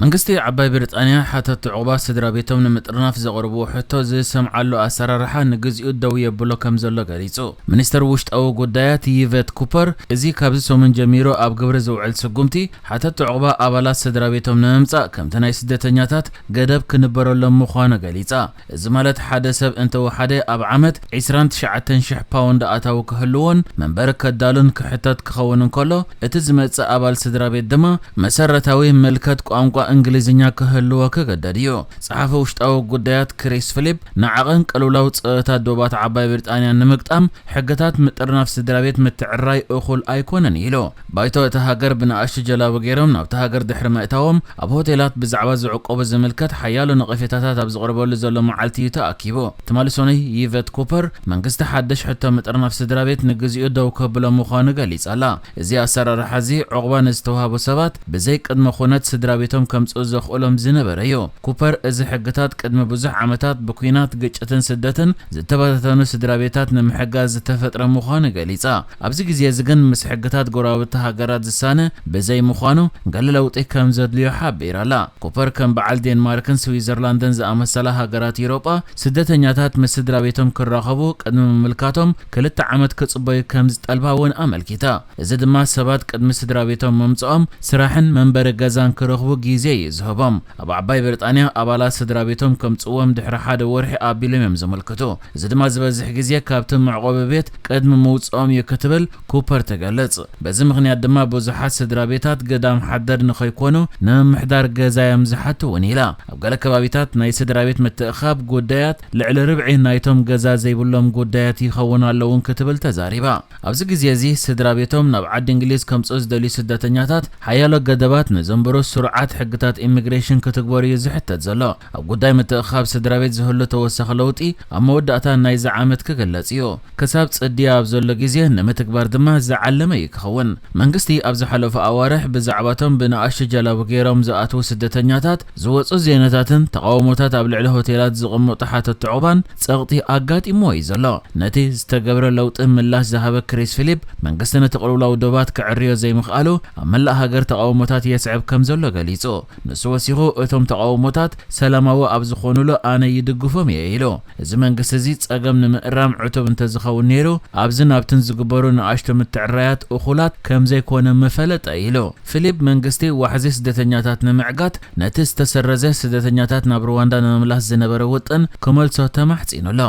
መንግስቲ ዓባይ ብሪጣንያ ሓተቲ ዑቕባ ስድራ ቤቶም ንምጥርናፍ ዘቕርብዎ ሕቶ ዝሰምዓሉ ኣሰራርሓ ንግዚኡ ደው የብሎ ከም ዘሎ ገሊጹ። ሚኒስተር ውሽጣዊ ጉዳያት ይቨት ኩፐር፣ እዚ ካብዚ ሰሙን ጀሚሩ ኣብ ግብሪ ዝውዕል ስጉምቲ፣ ሓተቲ ዑቕባ ኣባላት ስድራ ቤቶም ንምምጻእ ከምቲ ናይ ስደተኛታት ገደብ ክንበረሎም ምዃኑ ገሊጻ። እዚ ማለት ሓደ ሰብ እንተወሓደ ኣብ ዓመት ዕስራን ትሽዓተን ሽሕ ፓውንድ ኣታዊ ክህልዎን መንበሪ ከዳሉን ክሕተት ክኸውን እንከሎ፣ እቲ ዝመጽእ ኣባል ስድራ ቤት ድማ መሰረታዊ ምልከት ቋንቋ እንግሊዝኛ ክህልዎ ክግደድ እዩ። ጸሓፊ ውሽጣዊ ጉዳያት ክሪስ ፊሊፕ ንዓቐን ቅልውላው ጸጥታ ዶባት ዓባይ ብሪጣንያ ንምግጣም ሕግታት ምጥርናፍ ስድራ ቤት ምትዕርራይ እኹል ኣይኮነን ኢሉ። ባይቶ እታ ሃገር ብንኣሽቱ ጀላቡ ገይሮም ናብታ ሃገር ድሕሪ ምእታዎም ኣብ ሆቴላት ብዛዕባ ዝዕቆቡ ዝምልከት ሓያሎ ነቐፌታታት ኣብ ዝቕርበሉ ዘሎ መዓልቲ እዩ ተኣኪቡ። ትማሊ ሰኑይ ይቨት ኩፐር መንግስቲ ሓድሽ ሕቶ ምጥርናፍ ስድራ ቤት ንግዚኡ ደው ከብሎ ምዃኑ ገሊጻ ኣላ። እዚ ኣሰራርሓ እዚ ዑቕባ ንዝተዋህቡ ሰባት ብዘይ ቅድመ ኩነት ስድራ ቤቶም ከምጽኡ ዘኽእሎም ዝነበረ እዩ። ኩፐር እዚ ሕግታት ቅድሚ ብዙሕ ዓመታት ብኲናት፣ ግጭትን ስደትን ዝተበታተኑ ስድራ ቤታት ንምሕጋዝ ዝተፈጥረ ምዃኑ ገሊጻ። ኣብዚ ግዜ እዚ ግን ምስ ሕግታት ጎረባብቲ ሃገራት ዝሳነ ብዘይ ምዃኑ ገለ ለውጢ ከም ዘድልዮ ሓቢራ ኣላ። ኩፐር ከም በዓል ዴንማርክን ስዊዘርላንድን ዝኣመሰላ ሃገራት ኤውሮጳ ስደተኛታት ምስ ስድራ ቤቶም ክራኸቡ ቅድሚ ምምልካቶም ክልተ ዓመት ክጽበዩ ከም ዝጠልባ እውን ኣመልኪታ። እዚ ድማ ሰባት ቅድሚ ስድራ ቤቶም ምምጽኦም ስራሕን መንበሪ ገዛን ክረኽቡ ግዜ እዩ ዝህቦም። ኣብ ዓባይ ብሪጣንያ ኣባላት ስድራ ቤቶም ከምጽእዎም ድሕሪ ሓደ ወርሒ ኣቢሎም እዮም ዘመልክቱ። እዚ ድማ ዝበዝሕ ግዜ ካብቲ መዕቆቢ ቤት ቅድሚ ምውጽኦም እዩ ክትብል ኩፐር ትገልጽ። በዚ ምኽንያት ድማ ብዙሓት ስድራ ቤታት ገዳም ሓደር ንኸይኮኑ ንምምሕዳር ገዛ እዮም ዝሓቱ እውን ኢላ። ኣብ ገለ ከባቢታት ናይ ስድራ ቤት ምትእኻብ ጉዳያት ልዕሊ ርብዒ ናይቶም ገዛ ዘይብሎም ጉዳያት ይኸውን ኣለውን ክትብል ተዛሪባ። ኣብዚ ግዜ እዚ ስድራ ቤቶም ናብ ዓዲ እንግሊዝ ከምጽኡ ዝደልዩ ስደተኛታት ሓያሎ ገደባት ንዘንብሩ ስሩዓት ሕግታት ኢሚግሬሽን ክትግበሩ እዩ ዝሕተት ዘሎ። ኣብ ጉዳይ ምትእኻብ ስድራ ቤት ዝህሉ ተወሳኺ ለውጢ ኣብ መወዳእታ ናይዚ ዓመት ክግለጽ እዩ። ክሳብ ጽድያ ኣብ ዘሎ ግዜ ንምትግባር ድማ ዝዓለመ እዩ ክኸውን። መንግስቲ ኣብ ዝሓለፉ ኣዋርሕ ብዛዕባቶም ብንኣሽቱ ጀላቡ ገይሮም ዝኣትዉ ስደተኛታት ዝወጹ ዜናታትን ተቓውሞታት ኣብ ልዕሊ ሆቴላት ዝቕመጡ ሓተት ዑቕባን ጸቕጢ ኣጋጢምዎ እዩ ዘሎ። ነቲ ዝተገብረ ለውጢ ምላሽ ዝሃበ ክሪስ ፊሊፕ፣ መንግስቲ ነቲ ቅልውላው ዶባት ክዕርዮ ዘይምኽኣሉ ኣብ መላእ ሃገር ተቓውሞታት የስዕብ ከም ዘሎ ገሊጹ። ንሱ ወሲኹ፣ እቶም ተቓውሞታት ሰላማዊ ኣብ ዝኾኑሉ ኣነ ይድግፎም እየ ኢሉ። እዚ መንግስቲ እዚ ጸገም ንምእራም ዕቱብ እንተዝኸውን ነይሩ፣ ኣብዝን ኣብትን ዝግበሩ ንኣሽቱ ምትዕርራያት እኹላት ከም ዘይኮነ ምፈለጠ ኢሉ። ፊሊፕ መንግስቲ ዋሕዚ ስደተኛታት ንምዕጋት ነቲ ዝተሰረዘ ስደተኛታት ናብ ሩዋንዳ ንምምላስ ዝነበረ ውጥን ክመልሶ ተማሕጺኑ ኣሎ።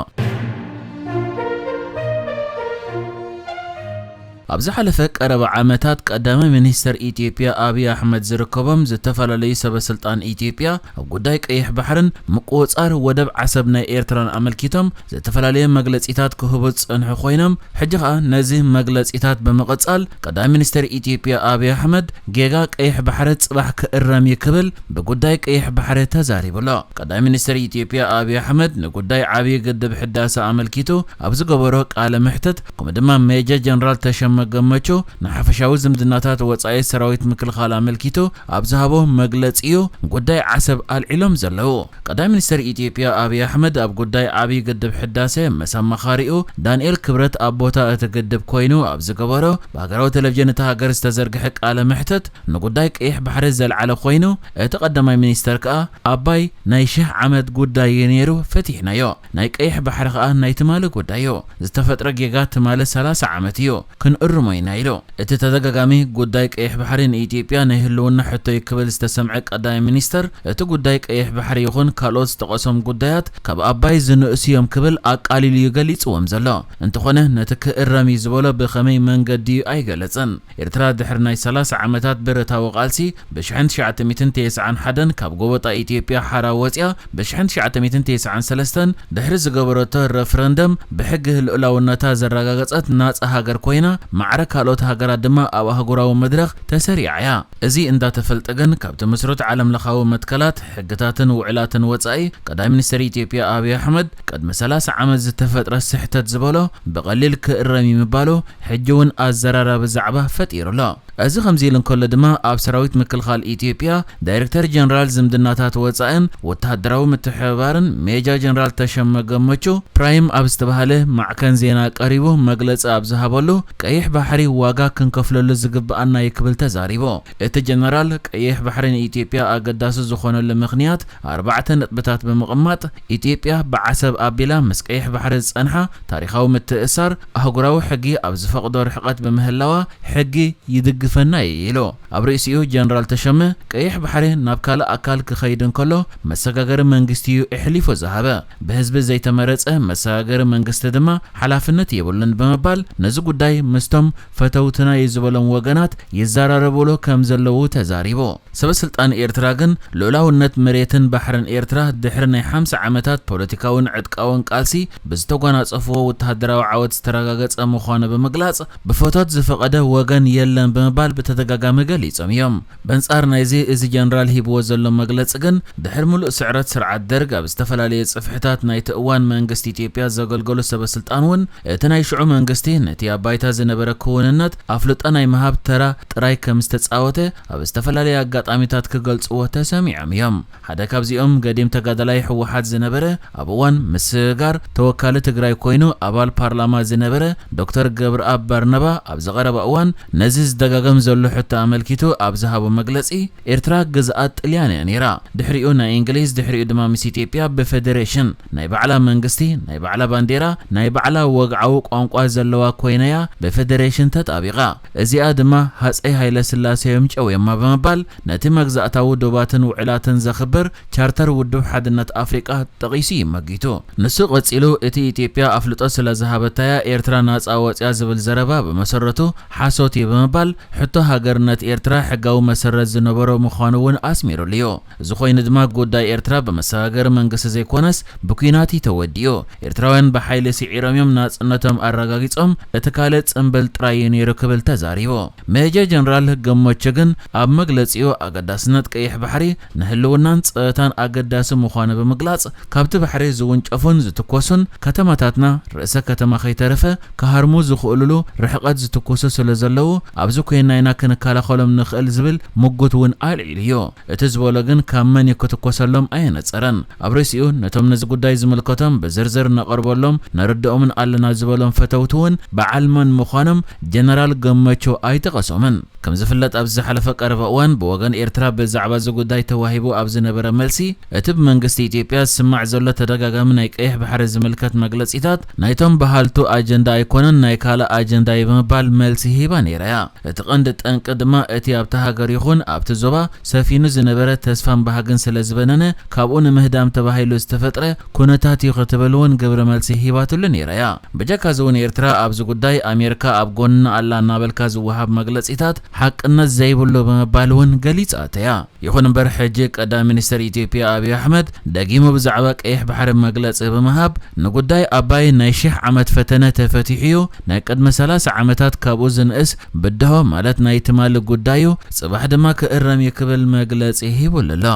ኣብ ዝሓለፈ ቀረባ ዓመታት ቀዳማይ ሚኒስተር ኢትዮጵያ ኣብይ ኣሕመድ ዝርከቦም ዝተፈላለዩ ሰበ ስልጣን ኢትዮጵያ ኣብ ጉዳይ ቀይሕ ባሕርን ምቁጽጻር ወደብ ዓሰብ ናይ ኤርትራን ኣመልኪቶም ዝተፈላለዩ መግለጺታት ክህቡ ዝጸንሑ ኮይኖም፣ ሕጂ ኸኣ ነዚ መግለጺታት ብምቕጻል ቀዳማይ ሚኒስተር ኢትዮጵያ ኣብይ ኣሕመድ ጌጋ ቀይሕ ባሕሪ ጽባሕ ክእረም እዩ ክብል ብጉዳይ ቀይሕ ባሕሪ ተዛሪቡ ኣሎ። ቀዳማይ ሚኒስተር ኢትዮጵያ ኣብይ ኣሕመድ ንጉዳይ ዓብዪ ግድብ ሕዳሰ ኣመልኪቱ ኣብ ዝገበሮ ቃለ መሕትት፣ ከምኡ ድማ ሜጀር ጀነራል ተሸመ ገመቹ ንሓፈሻዊ ዝምድናታት ወጻኢ ሰራዊት ምክልኻል ኣመልኪቱ ኣብ ዝሃቦ መግለጺ እዩ ጉዳይ ዓሰብ ኣልዒሎም ዘለዉ። ቀዳማይ ሚኒስተር ኢትዮጵያ ኣብይ ኣሕመድ ኣብ ጉዳይ ዓብዪ ግድብ ሕዳሰ ምስ ኣማኻሪኡ ዳንኤል ክብረት ኣብ ቦታ እቲ ግድብ ኮይኑ ኣብ ዝገበሮ ብሃገራዊ ቴሌቪዥን እታ ሃገር ዝተዘርግሐ ቃለ መሕትት፣ ንጉዳይ ቀይሕ ባሕሪ ዘልዓለ ኮይኑ፣ እቲ ቀዳማይ ሚኒስተር ከኣ ኣባይ ናይ ሽሕ ዓመት ጉዳይ እዩ ነይሩ፣ ፈቲሕናዮ። ናይ ቀይሕ ባሕሪ ከኣ ናይ ትማሊ ጉዳይ እዩ። ዝተፈጥረ ጌጋ ትማሊ ሰላሳ ዓመት እዩ፣ ክንእርሞ ኢና ኢሉ። እቲ ተደጋጋሚ ጉዳይ ቀይሕ ባሕሪ ንኢትዮጵያ ናይ ህልውና ሕቶ እዩ ክብል ዝተሰምዐ ቀዳማይ ሚኒስተር፣ እቲ ጉዳይ ቀይሕ ባሕሪ ይኹን ካልኦት ዝጠቐሶም ጉዳያት ካብ ኣባይ ዝንእሱ እዮም ክብል ኣቃሊሉ እዩ ገሊጽዎም ዘሎ። እንተኾነ ነቲ ክእረም እዩ ዝበሎ ብኸመይ መንገዲ እዩ ኣይገለጸን። ኤርትራ ድሕሪ ናይ ሰላሳ ዓመታት ብረታዊ ቃልሲ ብሽሕን ትሽዓተ ሚእትን ተስዓን ሓደን ካብ ጎበጣ ኢትዮጵያ ሓራ ወጽያ ብሽሕን ትሽዓተ ሚእትን ተስዓን ሰለስተን ድሕሪ ዝገበረቶ ረፈረንደም ብሕጊ ልኡላውነታ ዘረጋገጸት ናጻ ሃገር ኮይና፣ ማዕረ ካልኦት ሃገራት ድማ ኣብ ኣህጉራዊ መድረኽ ተሰሪዓ እያ። እዚ እንዳተፈልጠ ግን፣ ካብቲ ምስሩት ዓለምለኻዊ መትከላት፣ ሕግታትን ውዕላትን ወጻኢ፣ ቀዳማይ ሚኒስተር ኢትዮጵያ ኣብይ ኣሕመድ ቅድሚ ሰላሳ ዓመት ዝተፈጥረ ስሕተት ዝበሎ ብቐሊል ክእረም እዩ ምባሉ፣ ሕጂ እውን ኣዘራራቢ ዛዕባ ፈጢሩ ኣሎ። እዚ ከምዚ ኢሉ እንከሎ ድማ፣ ኣብ ሰራዊት ምክልኻል ኢትዮጵያ ዳይሬክተር ጀነራል ዝምድናታት ወጻእን ወተሃደራዊ ምትሕብባርን ሜጀር ጀነራል ተሸመ ገመቹ ፕራይም ኣብ ዝተባህለ ማዕከን ዜና ቀሪቡ መግለጺ ኣብ ዝሃበሉ፣ ቀይሕ ባሕሪ ዋጋ ክንከፍለሉ ዝግብኣና እዩ ክብል ተዛሪቡ። እቲ ጀነራል ቀይሕ ባሕሪ ንኢትዮጵያ ኣገዳሲ ዝኾነሉ ምኽንያት ኣርባዕተ ነጥብታት ብምቕማጥ፣ ኢትዮጵያ ብዓሰብ ኣቢላ ምስ ቀይሕ ባሕሪ ዝጸንሓ ታሪኻዊ ምትእሳር ኣህጉራዊ ሕጊ ኣብ ዝፈቕዶ ርሕቀት ብምህላዋ ሕጊ ይድግፈና እዩ ኢሉ። ኣብ ርእሲኡ ጀነራል ተሸመ ቀይሕ ባሕሪ ናብ ካልእ ኣካል ክኸይድ እንከሎ መሰጋገሪ መንግስቲ እዩ ኣሕሊፉ ዝሃበ። ብህዝቢ ዘይተመረጸ መሰጋገሪ መንግስቲ ድማ ሓላፍነት የብሉን ብምባል ነዚ ጉዳይ ምስቶም ፈተውትና እዩ ዝበሎም ወገናት ይዘራረብሉ ከም ዘለዉ ተዛሪቡ። ሰበ ስልጣን ኤርትራ ግን ልኡላውነት መሬትን ባሕርን ኤርትራ ድሕሪ ናይ ሓምሳ ዓመታት ፖለቲካውን ዕጥቃውን ቃልሲ ብዝተጓናጸፍዎ ወተሃደራዊ ዓወት ዝተረጋገጸ ምዃኑ ብምግላጽ ብፈቶት ዝፈቐደ ወገን የለን ብምባል ብተደጋጋሚ ገሊጾም እዮም። በንጻር ናይዚ እዚ ጀነራል ሂብዎ ዘሎ መግለጺ ግን ድሕሪ ምሉእ ስዕረት ስርዓት ደርግ ኣብ ዝተፈላለየ ጽፍሕታት ናይቲ እዋን መንግስቲ ኢትዮጵያ ዘገልገሉ ሰበ ስልጣን እውን እቲ ናይ ሽዑ መንግስቲ ነቲ ኣብ ባይታ ዝነበረ ክውንነት ኣፍልጦ ናይ ምሃብ ተራ ጥራይ ከም ዝተጻወተ ኣብ ዝተፈላለየ ኣጋጣሚታት ክገልጽዎ ተሰሚዖም እዮም። ሓደ ካብዚኦም ገዲም ተጋዳላይ ህወሓት ዝነበረ ኣብ እዋን ምስግጋር ተወካሊ ትግራይ ኮይኑ ኣባል ፓርላማ ዝነበረ ዶክተር ገብረኣብ በርነባ ኣብዚ ቀረባ እዋን ነዚ ዝደጋገም ዘሎ ሕቶ ኣመልኪቱ ኣብ ዝሃቦ መግለጺ ኤርትራ ግዝኣት ጥልያን እያ ነይራ። ድሕሪኡ ናይ እንግሊዝ፣ ድሕሪኡ ድማ ምስ ኢትዮጵያ ብፌደሬሽን ናይ ባዕላ መንግስቲ፣ ናይ ባዕላ ባንዴራ፣ ናይ ባዕላ ወግዓዊ ቋንቋ ዘለዋ ኮይነያ ብፌደሬሽን ተጣቢቓ። እዚኣ ድማ ሃጸይ ሃይለ ስላሴ እዮም ጨውዮማ ብምባል ነቲ መግዛእታዊ ዶባትን ውዕላትን ዘኽብር ቻርተር ውድብ ሓድነት ኣፍሪቃ ጠቒሱ ይመጊቱ። ንሱ ቀጺሉ እቲ ኢትዮጵያ ኣፍልጦ ስለ ዝሃበታያ ኤርትራ ናጻ ወጽያ ዝብል ዘረባ ብመሰረቱ ሓሶት እዩ ብምባል ሕቶ ሃገርነት ኤርትራ ሕጋዊ መሰረት ዝነበሮ ምዃኑ እውን ኣስሚሩሉ እዩ። እዚ ኮይኑ ድማ ጉዳይ ኤርትራ ብመሰጋገሪ መንግስቲ ዘይኮነስ ብኲናት እዩ ተወዲኡ። ኤርትራውያን ብሓይሊ ስዒሮም እዮም ናጽነቶም ኣረጋጊጾም፣ እቲ ካልእ ጽምብል ጥራይ እዩ ነይሩ ክብል ተዛሪቡ። ሜጀር ጀነራል ገመቹ ግን ኣብ መግለጺኡ ኣገዳስነት ቀይሕ ባሕሪ ንህልውናን ጸጥታን ኣገዳሲ ምዃኑ ብምግላጽ ካብቲ ባሕሪ ዝውንጨፉን ዝትኮሱን ከተማታትና ርእሰ ከተማ ከይተረፈ ክሃርሙ ዝኽእሉሉ ርሕቀት ዝትኮሱ ስለ ዘለዉ ኣብዚ ኮይና ኢና ክንከላኸሎም ንኽእል ዝብል ምጉት እውን ኣልዒሉ እዩ። እቲ ዝበሎ ግን ካብ መን እዩ ክትኮሰሎም ኣየነጸረን። ኣብ ርእሲኡ ነቶም ነዚ ጉዳይ ዝምልከቶም ብዝርዝር ነቐርበሎም ነርድኦምን ኣለና ዝበሎም ፈተውቲ እውን በዓል መን ምዃኖም ጀነራል ገመቹ ኣይጠቐሶምን። ከም ዝፍለጥ ኣብዚ ዝሓለፈ ቀረባ እዋን ብወገን ኤርትራ ብዛዕባ እዚ ጉዳይ ተዋሂቡ ኣብ ዝነበረ መልሲ እቲ ብመንግስቲ ኢትዮጵያ ዝስማዕ ዘሎ ተደጋጋሚ ናይ ቀይሕ ባሕሪ ዝምልከት መግለጺታት ናይቶም በሃልቱ ኣጀንዳ ኣይኮነን ናይ ካልእ ኣጀንዳ እዩ ብምባል መልሲ ሂባ ነይራ እያ። እቲ ቀንዲ ጠንቂ ድማ እቲ ኣብቲ ሃገር ይኹን ኣብቲ ዞባ ሰፊኑ ዝነበረ ተስፋን ባህግን ስለ ዝበነነ ካብኡ ንምህዳም ተባሂሉ ዝተፈጥረ ኩነታት እዩ ክትብል እውን ግብረ መልሲ ሂባትሉ ነይራ እያ። ብጀካ እዚ እውን ኤርትራ ኣብዚ ጉዳይ ኣሜሪካ ኣብ ጎንና ኣላ እናበልካ ዝወሃብ መግለጺታት ሓቅነት ዘይብሉ ብምባል እውን ገሊጻቶ እያ። ይኹን እምበር ሕጂ ቀዳማይ ሚኒስተር ኢትዮጵያ ኣብይ ኣሕመድ ደጊሙ ብዛዕባ ቀይሕ ባሕሪ መግለጺ ብምሃብ ንጉዳይ ኣባይ ናይ ሺሕ ዓመት ፈተነ ተፈቲሑ እዩ፣ ናይ ቅድሚ ሰላሳ ዓመታት ካብኡ ዝንእስ ብድሆ ማለት ናይ ትማሊ ጉዳይ እዩ፣ ጽባሕ ድማ ክእረም እዩ ክብል መግለጺ ሂቡሉ ኣሎ።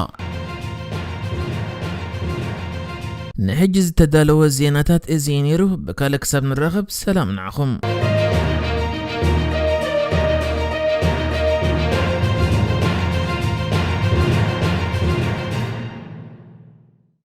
ንሕጂ ዝተዳለወ ዜናታት እዚ እዩ ነይሩ። ብካልእ ክሳብ ንራኸብ ሰላም ንዓኹም።